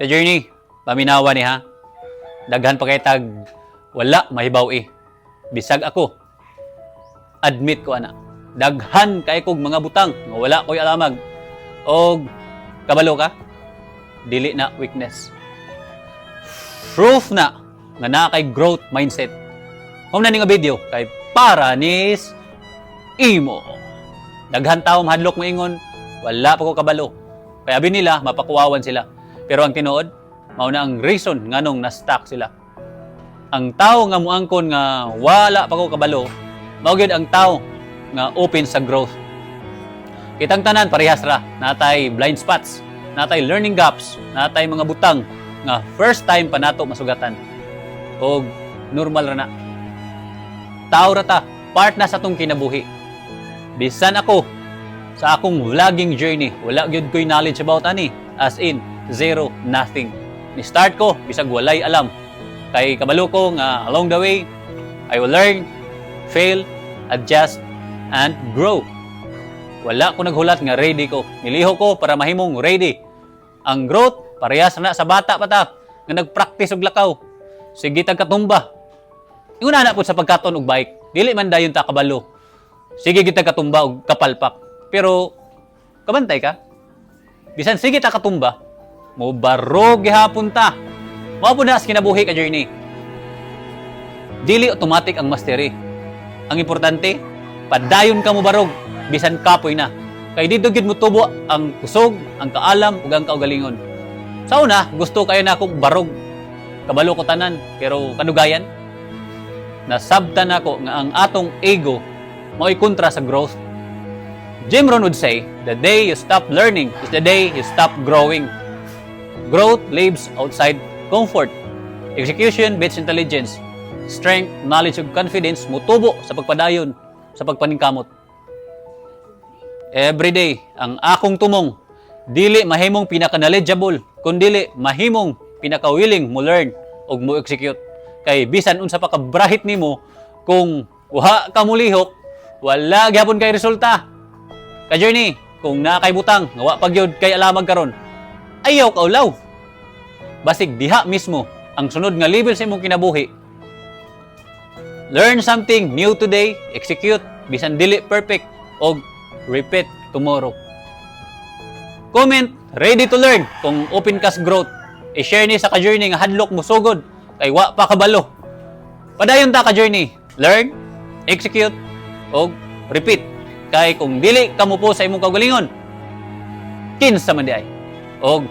The journey, paminawa ni ha. Daghan pa kay tag wala mahibaw eh. Bisag ako, admit ko ana. Daghan kay kog mga butang nga wala ko'y alamag. Og kabalo ka, dili na weakness. Proof na nga naa kay growth mindset. Mao na ni nga video kay para nis imo. Daghan tao mahadlok moingon, "Wala pa ko kabalo." Kaya abi nila mapakuwawan sila. Pero ang tinuod, mao na ang reason nganong na-stuck sila. Ang tao nga muangkon nga "Wala pa ko kabalo," mao gyud ang tao nga open sa growth. Kitang tanan parehas ra, natay blind spots, natay learning gaps, natay mga butang nga first time pa nato masugatan. Og normal ra na. Tao ra ta, part na sa atong kinabuhi. Bisan ako sa akong vlogging journey, wala gyud ko'y knowledge about ani, as in zero, nothing. Ni start ko bisag walay alam. Kay kabalo ko nga along the way I will learn, fail, adjust and grow. Wala ko naghulat nga ready ko. Nilihok ko para mahimong ready. Ang growth, parehas na sa bata pa ta nga nagpractice og lakaw. Sige tag katumba. Ingon ana pud sa pagkaton og bike. Dili man dayon ta kabalo. Sige kita katumba og kapalpak. Pero kabantay ka. Bisan sige ta katumba, mo barog gihapon ta. Mao pud na sa kinabuhi, ka journey. Dili automatic ang mastery. Ang importante, padayon ka mo barog bisan kapoy na. Kay didto gyud motubo ang kusog, ang kaalam ug ang kaugalingon. Sa una, gusto kayo na akong barog. Kabalo ko tanan, pero kadugayan nasabtan nako nga ang atong ego mao'y kontra sa growth. Jim Rohn would say, "The day you stop learning is the day you stop growing." Growth lives outside comfort. Execution beats intelligence. Strength, knowledge, ug confidence mutubo sa pagpadayon, sa pagpaningkamot. Every day, ang akong tumong, dili mahimong pinaka-knowledgeable, kundili mahimong pinaka-willing mo learn ug mo execute. Kay bisan unsa pa kabrahit nimo, kung wa ka mulihok, wala gyapon kay resulta. Ka journey, kung naa kay butang nga wa pa gyud kay alamag karon, ayaw kaulaw. Basig diha mismo ang sunod nga level sa imong kinabuhi. Learn something new today, execute bisan dili perfect, og repeat tomorrow. Comment "ready to learn" kung open ka sa growth. I-share ni sa ka-journey nga hadlok mo sugod kay wa pa kabalo. Padayon ta, ka journey. Learn, execute, og repeat. Kay kung dili ka mo sa imong kaugalingon, kinsa man diay? Og